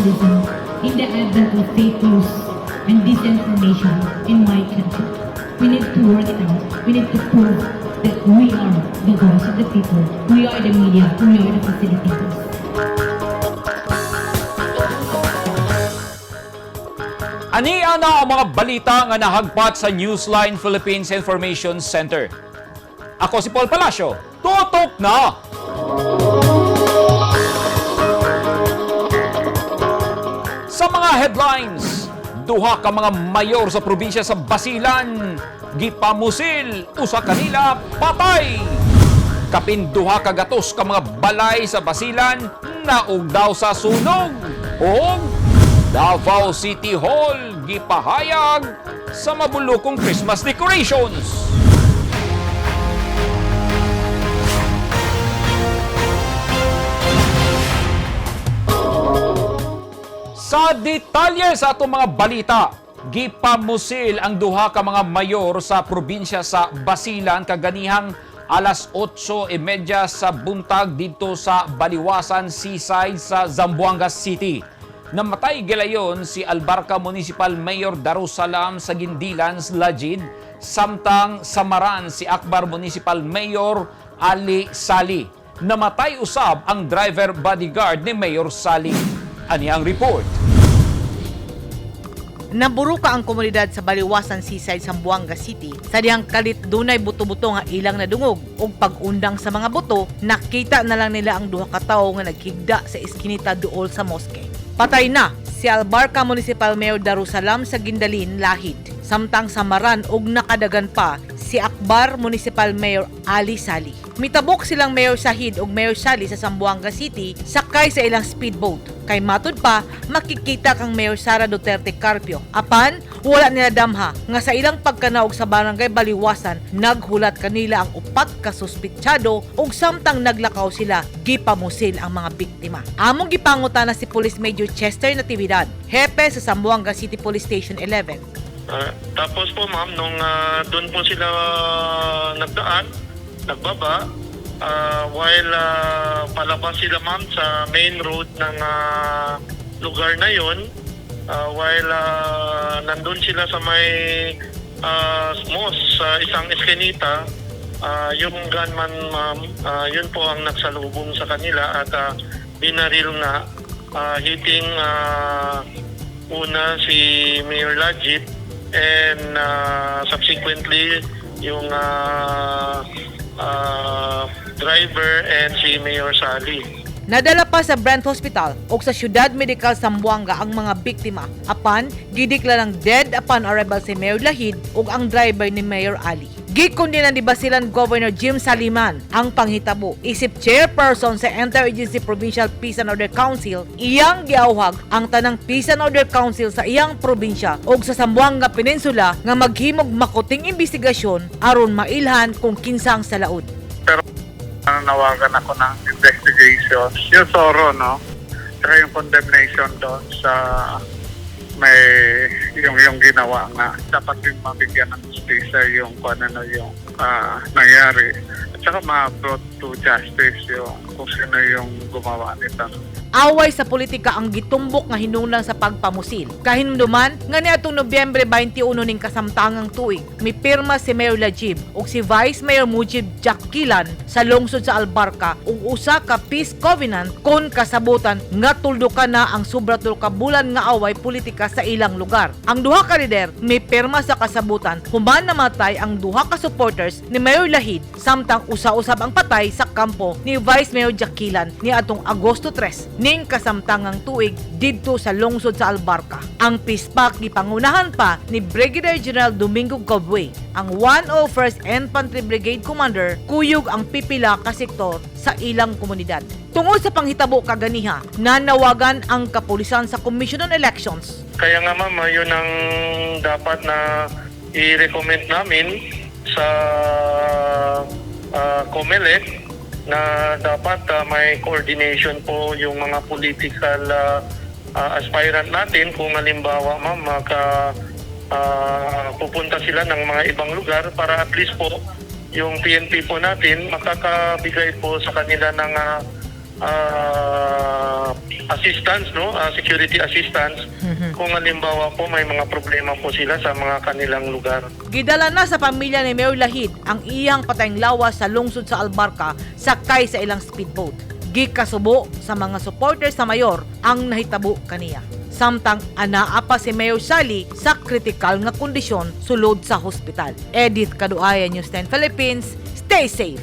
journalism in the advent of fake news and disinformation in my country. We need to work it out. We need to prove that we are the voice of the people. We are the media. We are the facilitators. Ani ana ang mga balita nga nahagpat sa Newsline Philippines Information Center. Ako si Paul Palacio. Tutok na! Sa mga headlines, duha ka mga mayor sa probinsya sa Basilan gipamusil, usa kanila patay. Kapin duha ka gatos ka mga balay sa Basilan naug daw sa sunog. Og Davao City Hall gipahayag sa mabulokong Christmas decorations. Sa detalye sa atong mga balita, gipamusil ang duha ka mga mayor sa probinsya sa Basilan kaganihang alas 8:30 sa buntag didto sa Baliwasan Seaside sa Zamboanga City. Namatay gilayon si Albarca Municipal Mayor Darussalam sa Gindilan, Lajid, samtang samaran si Akbar Municipal Mayor Ali Sali. Namatay usab ang driver bodyguard ni Mayor Sali. Ani ang report. Naburuka ang komunidad sa Baliwasan Seaside, Zamboanga City sa dihang kalit dunay buto-buto nga ilang nadungog ug pag-undang sa mga buto, nakita na lang nila ang duha ka tawo nga naghigda sa iskinita duol sa moske. Patay na si Albarca Municipal Mayor Darussalam sa Gindalin, Lahid. Samtang samaran og nakadagan pa si Akbar Municipal Mayor Ali Sali. Mitabok silang Mayor Sahid ug Mayor Sali sa Zamboanga City sakay sa ilang speedboat. Kay matud pa, makikita kang Mayor Sara Duterte Carpio. Apan, wala nila damha nga sa ilang pagkanaog sa barangay Baliwasan, naghulat kanila ang upat ka suspitsado ug samtang naglakaw sila, gipamusil ang mga biktima. Among gipangutana si Police Major Chester Natividad, hepe sa Zamboanga City Police Station 11. Tapos po, ma'am, nung doon po sila nagdaan, nagbaba, while palabas sila, ma'am, sa main road ng lugar na yon, while nandun sila sa may mosque sa isang eskinita, yung gunman, ma'am, yun po ang nagsalubong sa kanila at binaril nga, hitting una si Mayor Lajit and subsequently yung driver and si Mayor Sally. Nadala pa sa Brent Hospital o sa Ciudad Medical Zamboanga ang mga biktima. Apan, gideklarang dead upon arrival si Mayor Lahid ug ang driver ni Mayor Ali. Gikondena ni Basilan Governor Jim Saliman ang panghitabo. Isip chairperson sa Interagency Provincial Peace and Order Council, iyang giawhag ang tanang Peace and Order Council sa iyang probinsya ug sa Zamboanga Peninsula nga maghimog makuting investigasyon aron mailhan kung kinsa ang salaud. Pero nanawagan ako ng investigation. Yung thorough, no? Saka yung condemnation doon sa may yung ginawa nga. Dapat yung mabigyan ng justisya yung kung ano yung nangyari. At saka ma-brought to justice yung kung sino yung gumawa nito. Away sa politika ang gitumbok nga hinungdan sa pagpamusil. Kahinumduman nga niadtong Nobyembre 21 ning kasamtangang tuig, mipirma si Mayor Lajib ug si Vice Mayor Mujib Jakilan sa lungsod sa Albarca ug usa ka peace covenant kon kasabutan nga tuldukan na ang sobra tulo ka bulan nga away politika sa ilang lugar. Ang duha ka lider mipirma sa kasabutan human namatay ang duha ka supporters ni Mayor Lahid samtang usa-usab ang patay sa kampo ni Vice Mayor Jakilan niadtong Agosto 3 ning kasamtangang tuig didto sa lungsod sa Albarca. Ang peace pact gipangunahan pa ni Brigadier General Domingo Gobwe, ang 101st Infantry Brigade Commander, kuyog ang pipila ka sektor sa ilang komunidad. Tungod sa panghitabo kaganiha, nanawagan ang kapulisan sa Commission on Elections. Kaya nga, ma'am, yun ang dapat na i-recommend namin sa COMELEC na dapat may coordination po yung mga political aspirant natin kung halimbawa, ma'am, pupunta sila ng mga ibang lugar para at least po yung PNP po natin makakabigay po sa kanila ng assistance, no, security assistance kung halimbawa po may mga problema po sila sa mga kanilang lugar. Gidala na sa pamilya ni Mayor Lahid ang iyang patayng lawas sa lungsod sa Albarka sakay sa ilang speedboat. Gikasubo sa mga supporters sa mayor ang nahitabo kaniya. Samtang anaa pa si Mayor Sally sa kritikal nga kondisyon sulod sa hospital. Edith Kaduaya, News 10 Philippines. Stay safe.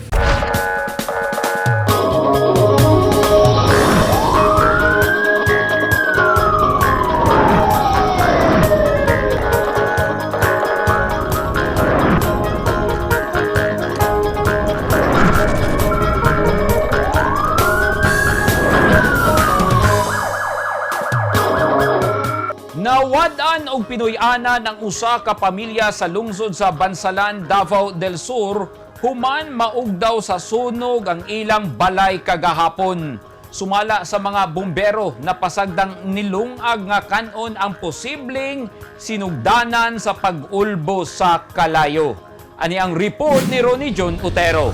Nawad-an og Pinoy-anan ang usa ka pamilya sa lungsod sa Bansalan, Davao del Sur human maugdaw sa sunog ang ilang balay kagahapon. Sumala sa mga bumbero na pasagdang nilungag nga kanon ang posibleng sinugdanan sa pag-ulbo sa kalayo. Ani ang report ni Ronnie John Otero.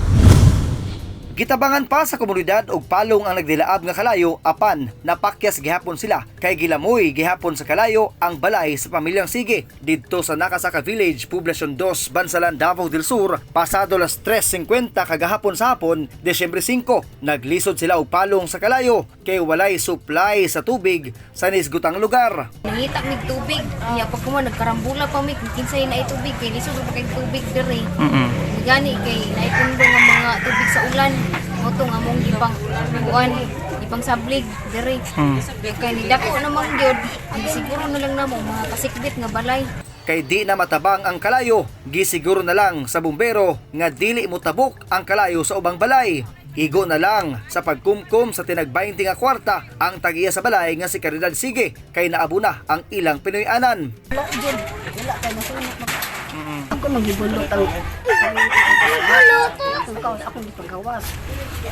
Gitabangan pa sa komunidad og palong ang nagdilaab nga kalayo apan napakyas gihapon sila kay gilamoy gihapon sa kalayo ang balay sa pamilyang Sige didto sa Nakasaka Village, Poblacion 2, Bansalan, Davao del Sur pasado las 3:50 kagahapon sa hapon, Desyembre 5. Naglisod sila og palong sa kalayo kay walay supply sa tubig sa nisgutang lugar. Nangita mig tubig. Niya pag kuma nagkarambula pa mig kinsay na tubig kay lisod pa kay tubig diri. Gani kay naikundo nga mga tubig sa ulan. Mao to nga mong gipang kuan, gipang sablig diri. Kay nidako namang gyud, ang siguro na lang namo mga kasikbit nga balay. Kay di na matabang ang kalayo, gisiguro na lang sa bumbero nga dili motabok ang kalayo sa ubang balay. Igo na lang sa pagkumkum sa tinag 20 nga kwarta ang tag-iya sa balay nga si Caridad Sige kay naabo na ang ilang Pinoy-anan. Ako magibulot ang Ako akong gipagawas.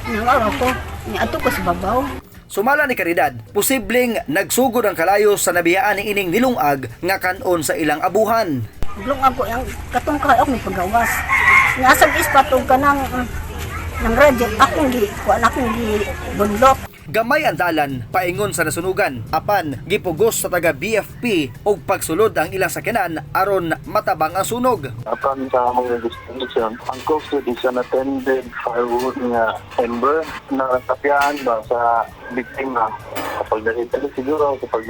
Nang araw ko, ni ato ko sa babaw. Sumala ni Caridad, posibleng nagsugod ang kalayo sa nabiyaan ni ining nilungag nga kanon sa ilang abuhan. Naglong ako ang katong kahay ako pagawas. Nasag ispat og kanang nang radyo akong gi kuan akong gi bunlok. Gamay ang dalan paingon sa nasunugan apan gipugos sa taga BFP og pagsulod ang ilang sakyanan aron matabang ang sunog. Apan sa among investigation, ang cause is an attended firewood nga ember na tapyaan ba sa biktima. Kapag nakita niya siguro, kapag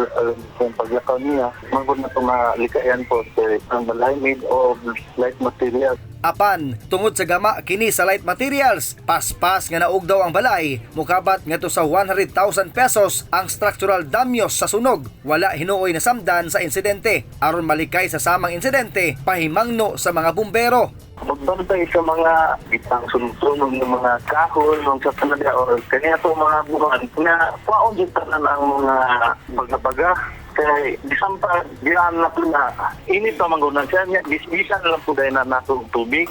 kung paglakaw niya, manggod na itong likayan po kay ang balay made of light material. Apan, tungod sa gama kini sa light materials, paspas nga naug daw ang balay, mukabat ngadto sa 100,000 pesos ang structural damyos sa sunog. Wala hinuoy na samdan sa insidente. Aron malikay sa samang insidente, pahimangno sa mga bumbero. Magbantay sa mga itang sunod-sunog ng mga kahoy, ng sa Canada or kanya to mga buwan na kwaon dyan tanan ang mga baga-baga. Kaya bisan pa, diyan na po na init pa mangunan siya niya, bisan lang po dahil na nato tubig.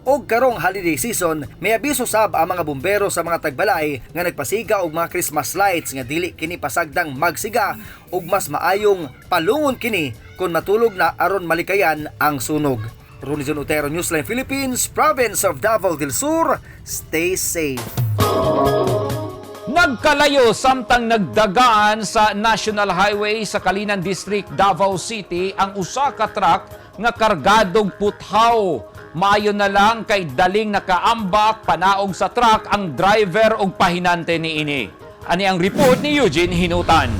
Og karong holiday season, may abiso sab ang mga bumbero sa mga tagbalay nga nagpasiga og mga Christmas lights nga dili kini pasagdang magsiga ug mas maayong palungon kini kung matulog na aron malikayan ang sunog. Ronizon Otero, Newsline Philippines, Province of Davao del Sur. Stay safe. Nagkalayo samtang nagdagaan sa National Highway sa Kalinan District, Davao City ang usa ka truck nga kargadog puthaw. Maayo na lang kay daling nakaambak panaog sa truck ang driver ug pahinante niini. Ani ang report ni Eugene Hinutan.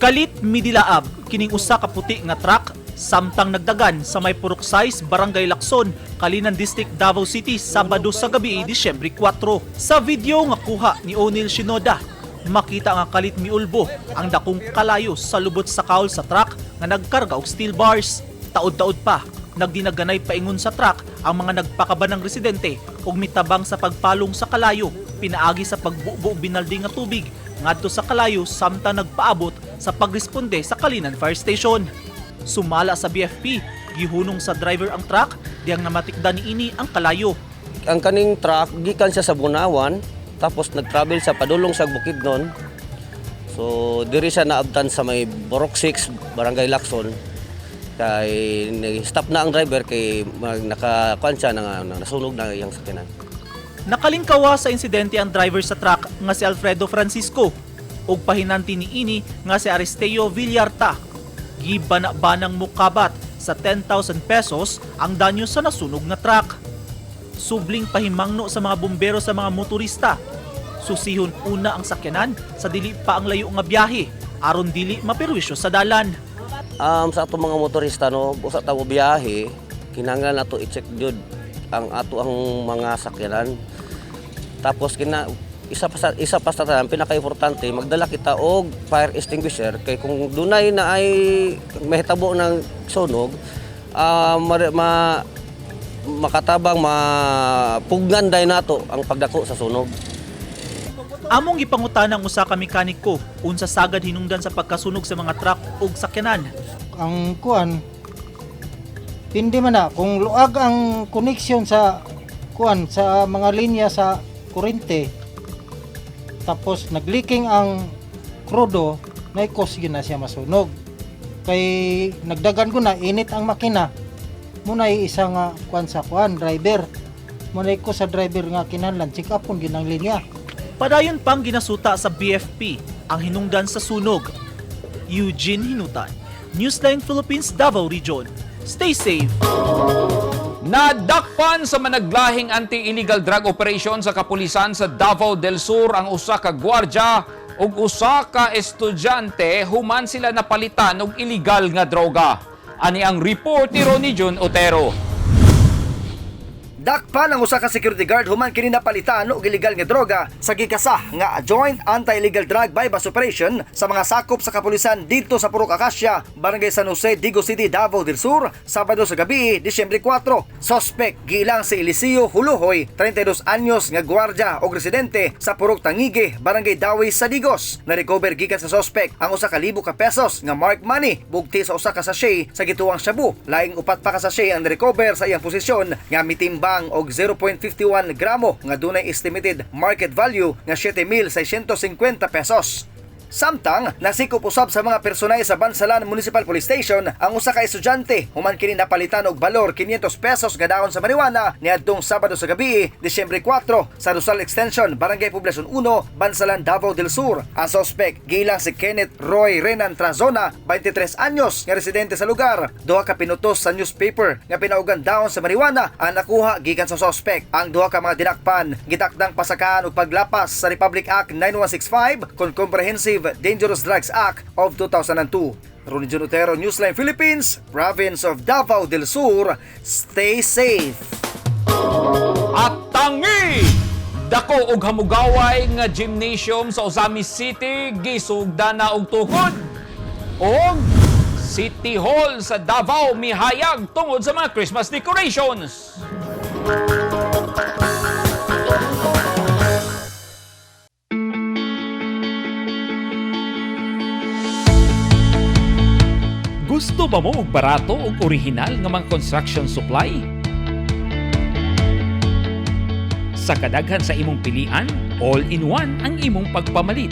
Kalit midilaab kining usa ka puti nga truck samtang nagdagan sa may Purok Size, Barangay Lacson, Kalinan District, Davao City, Sabado sa gabi, Disyembre 4. Sa video nga kuha ni O'Neil Shinoda, makita nga kalit miulbo ang dakong kalayo sa lubot sa kaol sa truck nga nagkarga og steel bars. Taod-taod pa, nagdinaganay paingon sa truck ang mga nagpakabanang residente ug mitabang sa pagpalong sa kalayo pinaagi sa pagbubo og binaldi nga tubig ngadto sa kalayo samtang nagpaabot sa pagresponde sa Kalinan Fire Station. Sumala sa BFP, gihunong sa driver ang truck diyang namatikdan niini ang kalayo. Ang kaning truck gikan siya sa Bunawan tapos nag-travel sa padulong sa Bukidnon. So diri siya naabtan sa may Borok 6, Barangay Lacson. Kay stop na ang driver kay nakakuan siya na, nasunog na iyang sakyanan. Nakalingkawa sa insidente ang driver sa truck nga si Alfredo Francisco ug pahinanti niini nga si Aristeo Villarta. Gibana-banang mukabat sa 10,000 pesos ang danyo sa nasunog nga truck. Subling pahimangno sa mga bumbero sa mga motorista. Susihon una ang sakyanan sa dili pa ang layo nga biyahe aron dili maperwisyo sa dalan. Sa atong mga motorista, no, usa ta mo biyahe, kinahanglan nato i-check jud ang ato ang mga sakyanan. Tapos kina isa pa sa tanan, pinaka-importante magdala kita og fire extinguisher kay kung dunay na ay mahitabo ng sunog, makatabang mapugnan day nato ang pagdako sa sunog. Among gipangutana ang usa ka mekaniko unsa sagad hinungdan sa pagkasunog sa mga truck ug sakyanan. Ang kuan, hindi man na kung luag ang connection sa kuan sa mga linya sa kuryente, tapos nagleaking ang krudo, na cause yun na siya masunog kay nagdagan ko na init ang makina. Muna isa nga kuan sa kuan driver, muna ko sa driver nga kinahanglan check up gyud ang linya. Padayon pang ginasuta sa BFP ang hinungdan sa sunog. Eugene Hinutan, Newsline Philippines, Davao Region. Stay safe! Nadakpan sa managlahing anti-illegal drug operation sa kapulisan sa Davao del Sur ang usa ka gwardya ug usa ka estudyante human sila napalitan og illegal nga droga. Ani ang report ni Ronnie Jun Otero. Dakpan ang usa ka security guard human kini napalitan og illegal nga droga sa gikasa nga Joint Anti-Illegal Drug Buy-Bust Operation sa mga sakop sa kapulisan didto sa Purok Acacia, Barangay San Jose, Digos City, Davao del Sur, Sabado sa gabi, Disyembre 4. Suspect giilang si Eliseo Huluhoy, 32 anyos nga gwardya og residente sa Purok Tangige, Barangay Dawis sa Digos. Na-recover gikan sa suspect ang 1,000 ka pesos nga mark money bugti sa usa ka sachet sa gituwang shabu. Laing upat pa ka sachet ang na-recover sa iyang posisyon nga mitimbang og 0.51 gramo nga dunay estimated market value nga 7,650 pesos. Samtang, nasikop usab sa mga personay sa Bansalan Municipal Police Station ang usa ka estudyante human kini napalitan og balor 500 pesos nga dahon sa marijuana niadtong Sabado sa gabi, Disyembre 4 sa Rosal Extension, Barangay Poblacion 1, Bansalan, Davao del Sur. Ang suspect gilang si Kenneth Roy Renan Trazona, 23 anyos nga residente sa lugar. Duha ka pinutos sa newspaper nga pinaugan dahon sa marijuana ang nakuha gikan sa suspect. Ang duha ka mga dinakpan gitakdang pasakaan og paglapas sa Republic Act 9165 kon Comprehensive Dangerous Drugs Act of 2002. Ronnie John Otero, Newsline Philippines, Province of Davao del Sur. Stay safe. At tangi! Dako og hamugaway nga gymnasium sa Ozamiz City gisugda na og tukod. Og City Hall sa Davao mihayag tungod sa mga Christmas decorations. Gusto ba mo og barato ug original nga mga construction supply? Sa kadaghan sa imong pilian, all-in-one ang imong pagpamalit.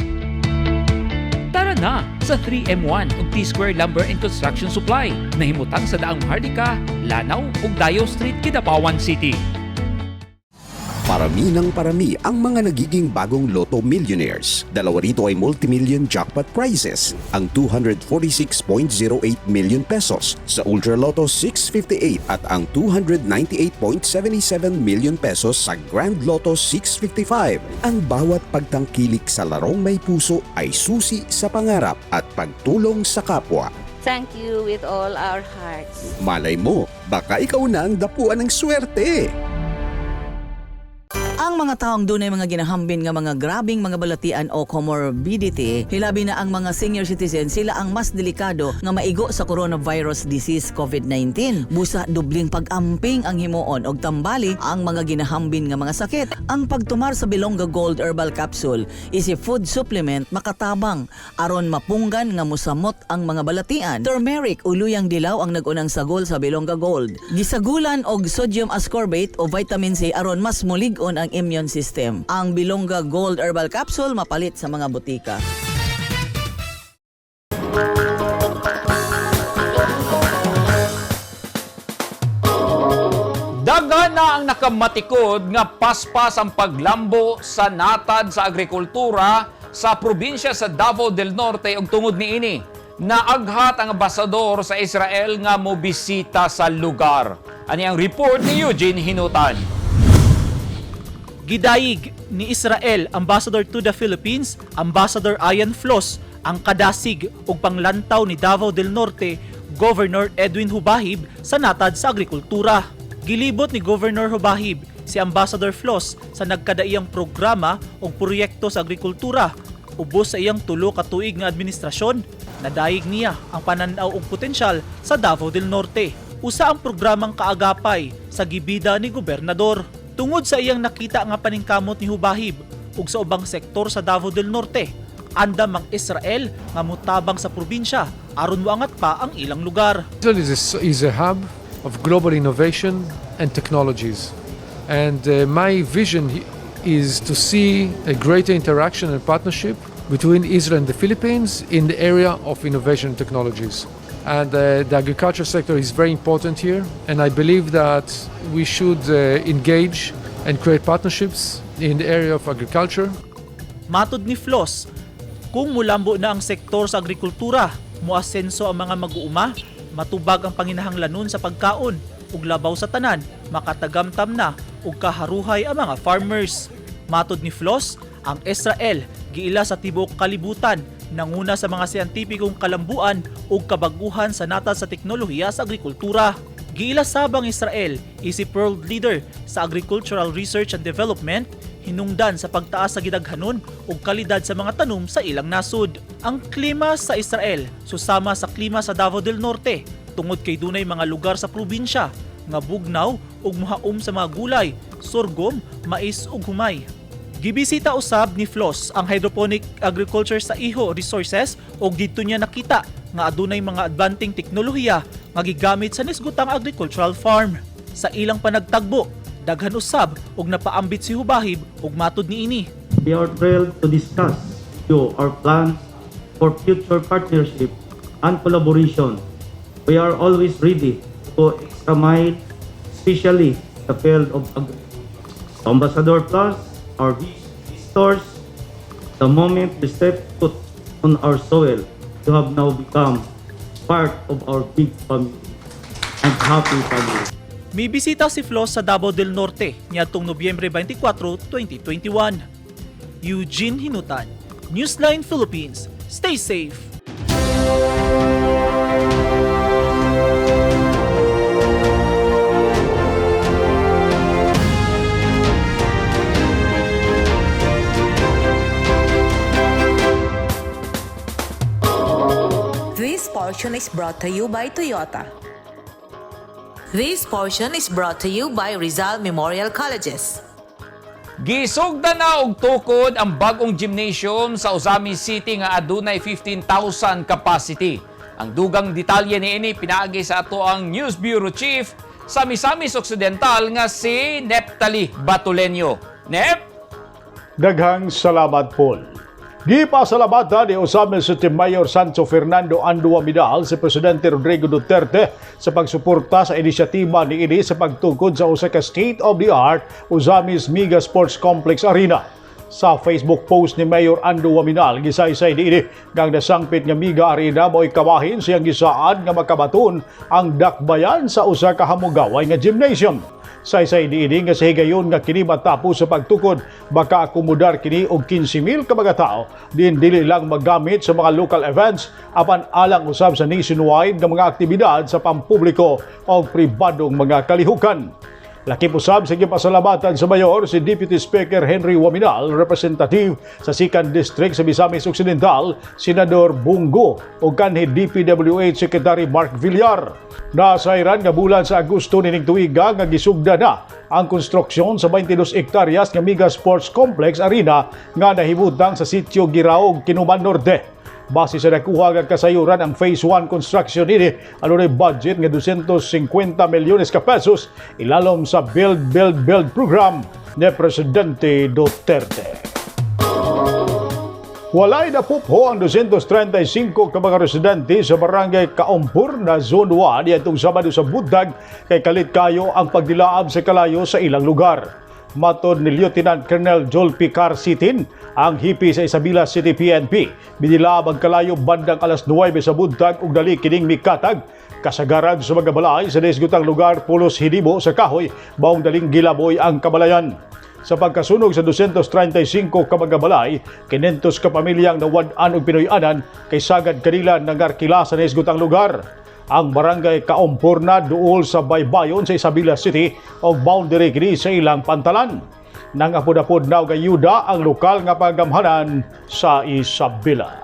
Tara na sa 3M1 ug T-Square Lumber and Construction Supply nahimutang sa Daang Maharlika, Lanao ug Dayo Street, Kidapawan City. Parami ng parami ang mga nagiging bagong Lotto millionaires. Dalawa rito ay multimillion jackpot prizes, ang 246.08 million pesos sa Ultra Lotto 658 at ang 298.77 million pesos sa Grand Lotto 655. Ang bawat pagtangkilik sa larong may puso ay susi sa pangarap at pagtulong sa kapwa. Thank you with all our hearts. Malay mo, baka ikaw na ang dapuan ng swerte. Ang mga taong dunay mga ginahambin nga mga grabing mga balatian o comorbidity, hilabi na ang mga senior citizen, sila ang mas delikado nga maigo sa coronavirus disease COVID-19. Busa dubling pag-amping ang himuon og tambali ang mga ginahambin nga mga sakit. Ang pagtumar sa Bilongga Gold Herbal Capsule is a food supplement makatabang aron mapunggan nga musamot ang mga balatian. Turmeric o luyang dilaw ang nagunang sagol sa Bilongga Gold. Gisagulan og sodium ascorbate o vitamin C aron mas mulig-on ang immune system. Ang Bilongga Gold Herbal Capsule mapalit sa mga botika. Daghan na Sila ang nakamatikod nga paspas ang paglambo sa natad sa agrikultura sa probinsya sa Davao del Norte ug tungod niini, naaghat ang ambasador sa Israel nga mobisita sa lugar. Ani ang report ni Eugene Hinutan. Gidayig ni Israel Ambassador to the Philippines, Ambassador Ian Floss, ang kadasig ug panglantaw ni Davao del Norte Governor Edwin Hubahib sa natad sa agrikultura. Gilibot ni Governor Hubahib si Ambassador Floss sa nagkadaiyang programa ug proyekto sa agrikultura. Ubos sa iyang 3 ka tuig nga administrasyon, nadayig niya ang pananaw ug potensyal sa Davao del Norte. Usa ang programang Kaagapay sa gibida ni gobernador. Tungod sa iyang nakita nga paningkamot ni Hubahib ug sa ubang sektor sa Davao del Norte, andam ang Israel nga mutabang sa probinsya aron moangat pa ang ilang lugar. Israel is a hub of global innovation and technologies. And my vision is to see a greater interaction and partnership between Israel and the Philippines in the area of innovation and technologies. And the agriculture sector is very important here, and I believe that we should engage and create partnerships in the area of agriculture. Matod ni Floss, kung mulambo na ang sektor sa agrikultura, muasenso ang mga mag-uuma, matubag ang panginahanglanon sa pagkaon, ug labaw sa tanan, makatagamtam na ug kaharuhay ang mga farmers. Matod ni Floss, ang Israel giila sa tibuok kalibutan nanguna sa mga siyentipikong kalambuan ug kabaguhan sa natad sa teknolohiya sa agrikultura. Giila sab ang Israel isip world leader sa agricultural research and development, hinungdan sa pagtaas sa gidaghanon ug kalidad sa mga tanom sa ilang nasod. Ang klima sa Israel susama sa klima sa Davao del Norte tungod kay dunay mga lugar sa probinsya nga bugnaw ug muhaom sa mga gulay, sorghum, mais ug humay. Gibisita usab ni Floss ang hydroponic agriculture sa Iho Resources ug didto niya nakita nga adunay mga adbanteng teknolohiya nga gigamit sa nisgutang agricultural farm. Sa ilang panagtagbo, daghan usab og napaambit si Hubahib ug matod niini, We are thrilled to discuss you our plans for future partnership and collaboration. We are always ready to go extra mile, especially the field of agriculture. Ambassador Floss, our visitors, the moment you step foot on our soil, you have now become part of our big family and happy family. Mibisita si Floss sa Davao del Norte niadtong Nobyembre 24, 2021. Eugene Hinutan, Newsline Philippines. Stay safe. This portion is brought to you by Toyota. This portion is brought to you by Rizal Memorial Colleges. Gisugda na og tukod ang bagong gymnasium sa Ozamiz City nga adunay 15,000 capacity. Ang dugang detalye niini pinaagi sa ato ang News Bureau Chief sa Misamis Occidental nga si Neptali Batulenyo. Nep? Daghang salamat, Paul. Gipasalamatan ni Ozamiz City Mayor Sancho Fernando Ando Oaminal si Presidente Rodrigo Duterte sa pagsuporta sa inisyatiba niini sa pagtukod sa usa ka state-of-the-art Ozamiz Mega Sports Complex Arena. Sa Facebook post ni Mayor Ando Oaminal, gisaysay niini nga ang nasangpit nga Mega Arena mo'y kabahin siyang gisaad nga makabaton ang dakbayan sa usa ka hamugaway nga gymnasium. Saysay niini nga sa higayon nga kini matapos sa pagtukod, maka-akomodar kini og 15,000 ka mga tao, din dili lang magamit sa mga local events apan alang usab sa nationwide nga mga aktibidad sa pampubliko o pribadong mga kalihukan. Lakip usab sa gipasalamatan sa mayor si Deputy Speaker Henry Oaminal, representative sa 2nd District sa Misamis Occidental, Senador Bong Go ug kanhi DPWH Secretary Mark Villar. Nasayran nga bulan sa Agosto nining tuiga nga gisugda na ang konstruksyon sa 22 hektaryas nga Mega Sports Complex Arena nga nahimutang sa sitio Giraog, Kinuman Norte. Base sa nakuha nga kasayuran, ang Phase 1 construction ini adunay budget nga 250 milyones ka pesos ilalom sa Build Build Build program ni Presidente Duterte. Walay napupho ang 235 ka mga residente sa barangay Kaumpur na Zone 1 niadtong Sabado sa buntag kay kalit kayo ang pagdilaab sa kalayo sa ilang lugar. Matod ni Lieutenant Colonel Jolpicar Sitin, ang hipi sa Isabela City PNP, binilaab ang kalayo bandang alas 9 sa buntag ug dali kining mikatag kasagaran sa mga balay sa nisgutang lugar pulos hinibo sa kahoy maong daling gilaboy ang kabalayan. Sa pagkasunog sa 235 ka mga balay, 500 ka pamilyang nawad-an og Pinoy-anan kay sagad kanila nangarkila sa nahisgutang lugar. Ang barangay Kaumpurna duol sa Baybayon sa Isabela City og boundary kini sa ilang pantalan. Nangapod-apod na og ayuda ang lokal nga pagamhanan sa Isabela.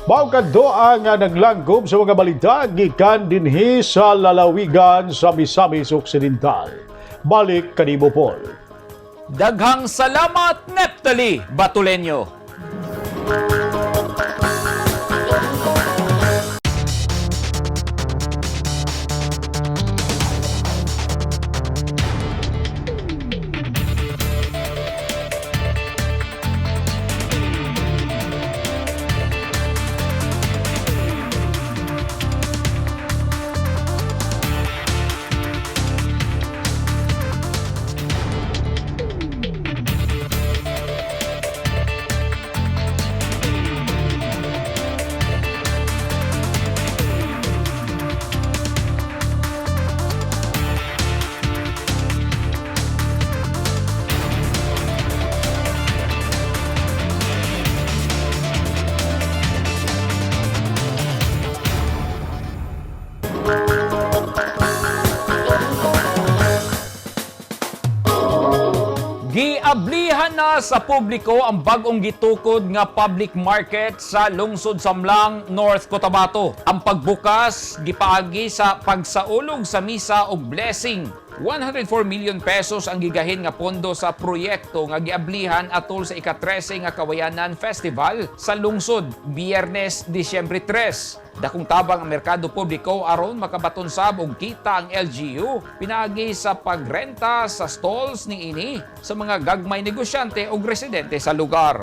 Mao kadto ang naglangkob sa mga balita gikan dinhi sa lalawigan sa Misamis Occidental. Balik kanimo, Paul. Daghang salamat, Neptali Batulenyo. Giablihan na sa publiko ang bagong gitukod nga public market sa Lungsod Samlang, North Cotabato. Ang pagbukas gipaagi sa pagsaulog sa misa og blessing. 104 million pesos ang gigahin nga pondo sa proyekto nga giablihan atol sa ika-13 nga Kawayanan Festival sa lungsod Biyernes, Disyembre 3. Dakong tabang ang merkado publiko aron makabaton sab og kita ang LGU pinaagi sa pagrenta sa stalls niini sa mga gagmay negosyante ug residente sa lugar.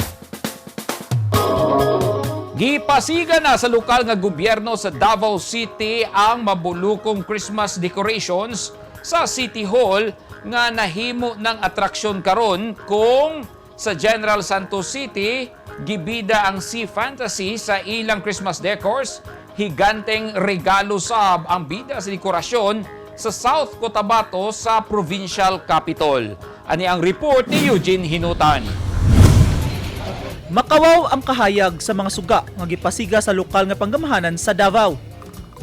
Gipasiga na sa lokal nga gobyerno sa Davao City ang mabulukong Christmas decorations sa City Hall nga nahimo ng atraksyon karon kung sa General Santos City gibida ang Sea Fantasy sa ilang Christmas decors, higanteng regalo sab ang bida sa dekorasyon sa South Cotabato sa Provincial Capitol. Ani ang report ni Eugene Hinutan. Makawaw ang kahayag sa mga suga nga gipasiga sa lokal nga panggamahanan sa Davao.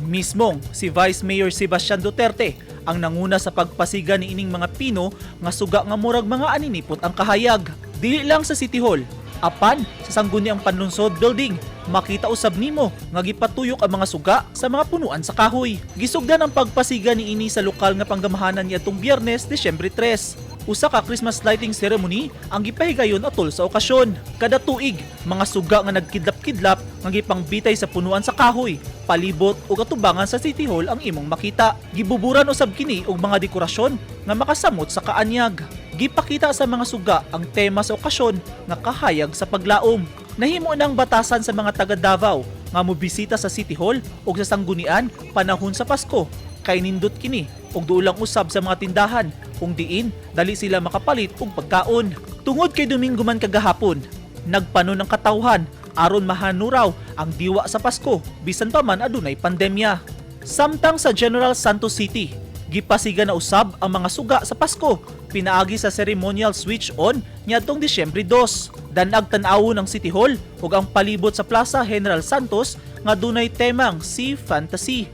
Mismong si Vice Mayor Sebastian Duterte ang nanguna sa pagpasiga ni ining mga pino nga suga nga murag mga aninipot ang kahayag. Dili lang sa City Hall, apan sa sangguniang panlungsod building, makita usab nimo nga gipatuyok ang mga suga sa mga punuan sa kahoy. Gisugdan ang pagpasiga ni ini sa lokal nga panggamahanan niadtong Biyernes, Disyembre 3. Usa ka Christmas lighting ceremony ang gipahigayon atol sa okasyon. Kada tuig, mga suga nga nagkidlap-kidlap nga gipangbitay sa punuan sa kahoy, palibot ug atubangan sa City Hall ang imong makita. Gibuburan usab kini og mga dekorasyon nga makasamot sa kaanyag. Gipakita sa mga suga ang tema sa okasyon nga kahayag sa paglaom. Nahimo nang batasan sa mga taga Davao nga mobisita sa City Hall ug sa sanggunian panahon sa Pasko kay nindot kini ug duolang usab sa mga tindahan kung diin dali sila makapalit og pagkaon. Tungod kay Domingo man kagahapon, nagpano ng katawhan aron mahanuraw ang diwa sa Pasko bisan pa man adunay pandemya. Samtang sa General Santos City, gipasiga na usab ang mga suga sa Pasko pinaagi sa ceremonial switch on niadtong Disyembre 2. Danag tan-awon ang City Hall ug ang palibot sa Plaza General Santos nga dunay temang Sea Fantasy.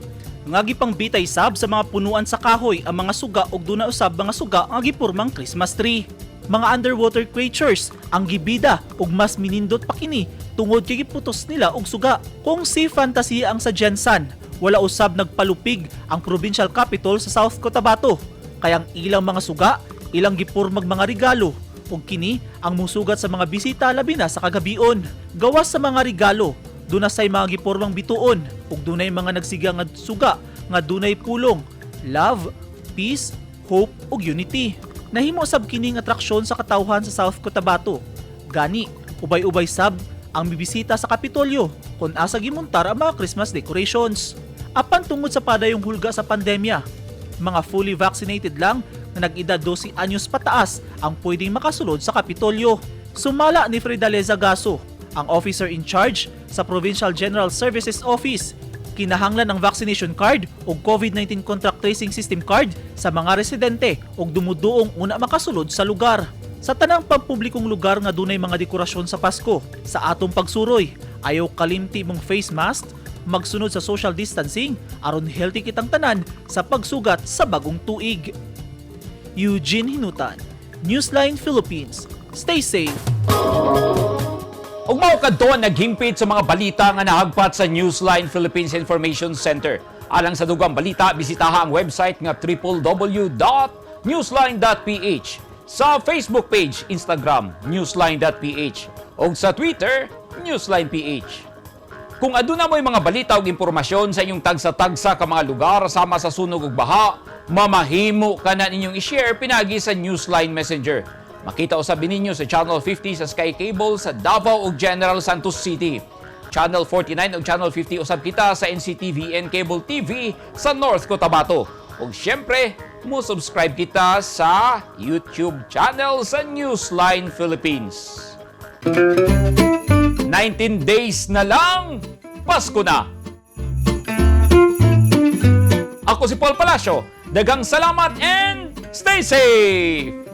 Nga gipangbitay sab sa mga punuan sa kahoy ang mga suga ug duna usab mga suga nga gipurmang Christmas tree. Mga underwater creatures ang gibida ug mas minindot pa kini tungod kay giputos nila og suga. Kung Sea Fantasy ang sa Jensan, wala usab nagpalupig ang provincial capital sa South Cotabato. Kaya ang ilang mga suga, ilang gipurmag mga regalo ug kini ang musugat sa mga bisita labi na sa kagabion. Gawas sa mga regalo, duna say mga gipurmang bituon ug dunay mga nagsiga nga suga nga dunay pulong, love, peace, hope ug unity. Nahimo sab kining atraksyon sa katawhan sa South Cotabato. Gani, ubay-ubay sab ang bibisita sa Kapitolyo kung asa gimuntar ang mga Christmas decorations. Apan tungod sa padayong hulga sa pandemya, mga fully vaccinated lang na nag-edad 12 anyos pataas ang pwedeng makasulod sa Kapitolyo. Sumala ni Fridaleza Gaso, ang officer in charge sa Provincial General Services Office, kinahanglan ang vaccination card o COVID-19 contact tracing system card sa mga residente ug dumuduong una makasulod sa lugar. Sa tanang pampublikong lugar nga dunay mga dekorasyon sa Pasko, sa atong pagsuroy, ayaw kalimti mong face mask, magsunod sa social distancing aron healthy kitang tanan sa pagsugat sa bagong tuig. Eugene Hinutan, Newsline Philippines. Stay safe. Ug mao kadto ang naghimpit sa mga balita nga nahagpat sa Newsline Philippines Information Center. Alang sa dugang balita, bisitaha ang website nga www.newsline.ph, sa Facebook page, Instagram, newsline.ph, ug sa Twitter, newsline.ph. Kung aduna mo'y mga balita ug impormasyon sa inyong tagsa-tagsa ka mga lugar sama sa sunog ug baha, mamahimo ka na ninyong i-share pinagi sa Newsline Messenger. Makita usab ninyo sa Channel 50 sa Sky Cable sa Davao ug General Santos City. Channel 49 ug Channel 50 usab kita sa NCTV and Cable TV sa North Cotabato. Ug syempre, mo subscribe kita sa YouTube channel sa Newsline Philippines. 19 days na lang, Pasko na! Ako si Paul Palacio. Daghang salamat and stay safe!